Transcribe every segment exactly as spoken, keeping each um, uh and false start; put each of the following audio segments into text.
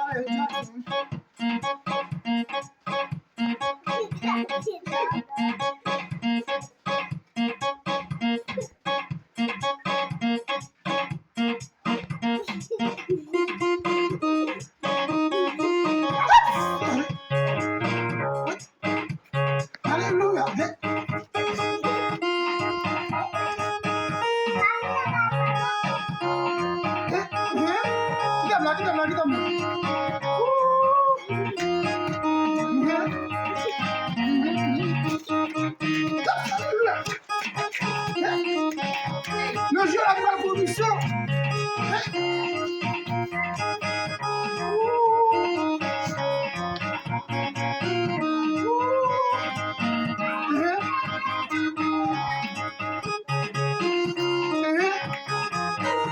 Alelouya. Kite m la, kite m la, kite m la. Alelouya. Nan je la pral konviksyon.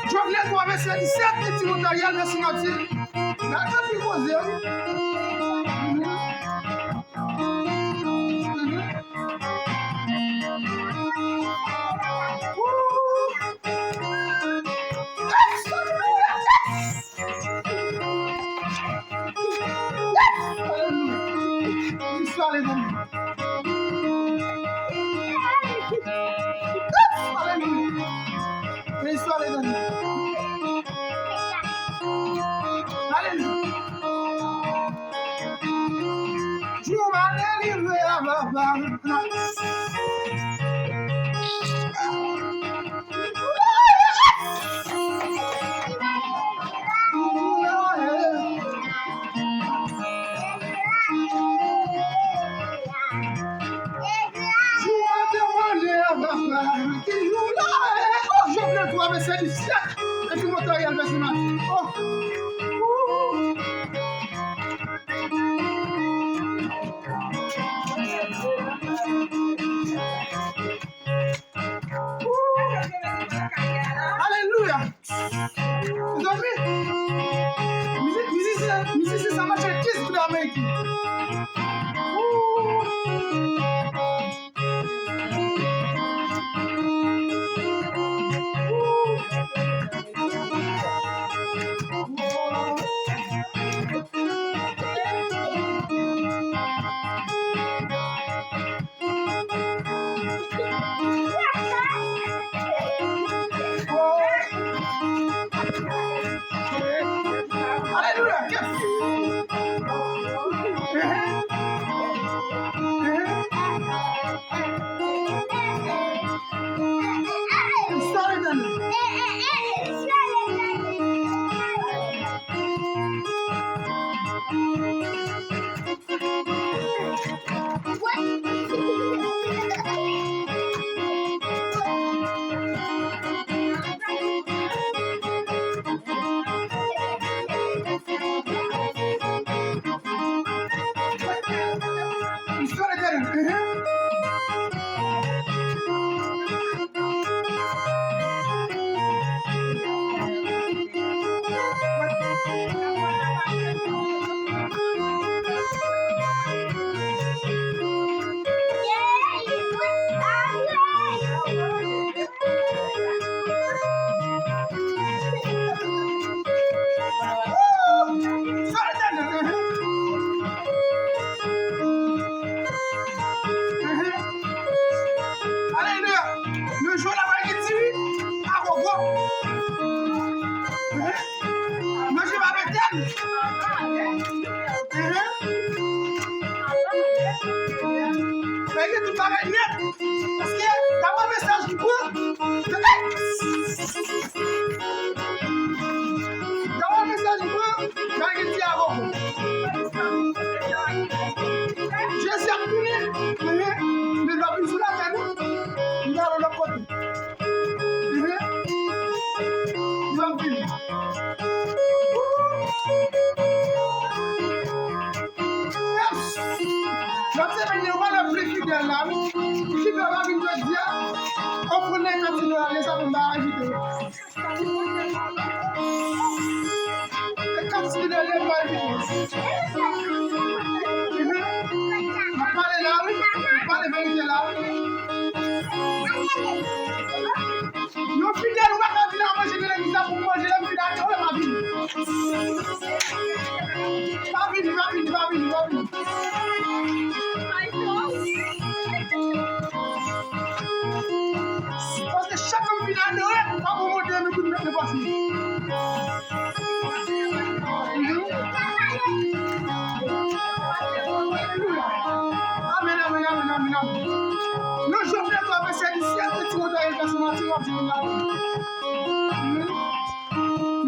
Jovenel twa vèsè disèt, e Timote Ariel vèsè Matil. Gade anpil koze, wi. Alelouya. Alelouya. Alelouya. Alelouya. Jou m a delivre a papa. Jou m a temwanye a papa. Ki jou la e? Oh, Jovenel twa vèsè disèt. E Timote Ariel vèsè Matil. Oh. Alelouya! Mezanmi, mizi-, mizisyen, mizisyen sa mache kiss pou Ameriken. Alelouya! Yes! Istwa Letènèl. Alelouya! Nou jwe la pral gen diri a gogo. Manje pa mete m. Manje tout bagay nèt. Paske, dapre mesaj m pran, dapre mesaj m pran, bagay gen ti avoko. Jezi ap tounen, men, men l pa vin sou latè, non. Li pral yon lòt kote. Li pral vin. Yes! N ap selebre yon malè pli fidèl la, wi. Ki fè pa vin jodi a, ofrann nan e kat ti dola, lè sa pou m pa envite w. E kat ti dola, lè m pa envite w. Mhm. M ap pale la, wi. M ap pale verite la, wi. Yon fidèl ou pa ka vin a manje nan legliz la pou manje, lè m vin a, ou pa vin. Vini, va vini, va vini, va vini. Paske chak moun vin adore, pa pou monte, nou tout met nou pase. Amen, amen, amen, amen, amen. Nou Job vennntwa, vèsè dizyèt, ti motay el kasou mati, w ap di nou la.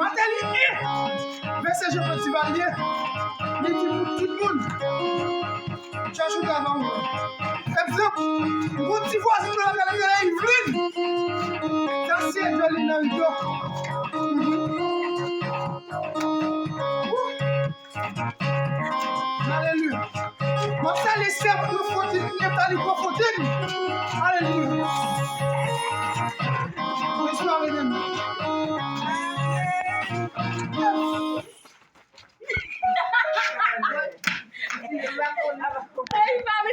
Mateli en, vèsè Job Duvalier, li di pou tout moun, chache yon travay ou fè. Egzanp, yon ti vwazin nan lakay la, Evelyn, sa se Evelyn nan rido. Aleluya. M ap salye sè mwen Fwontin, Nathalie Fwontin. Aleluya. Bonswa, medam.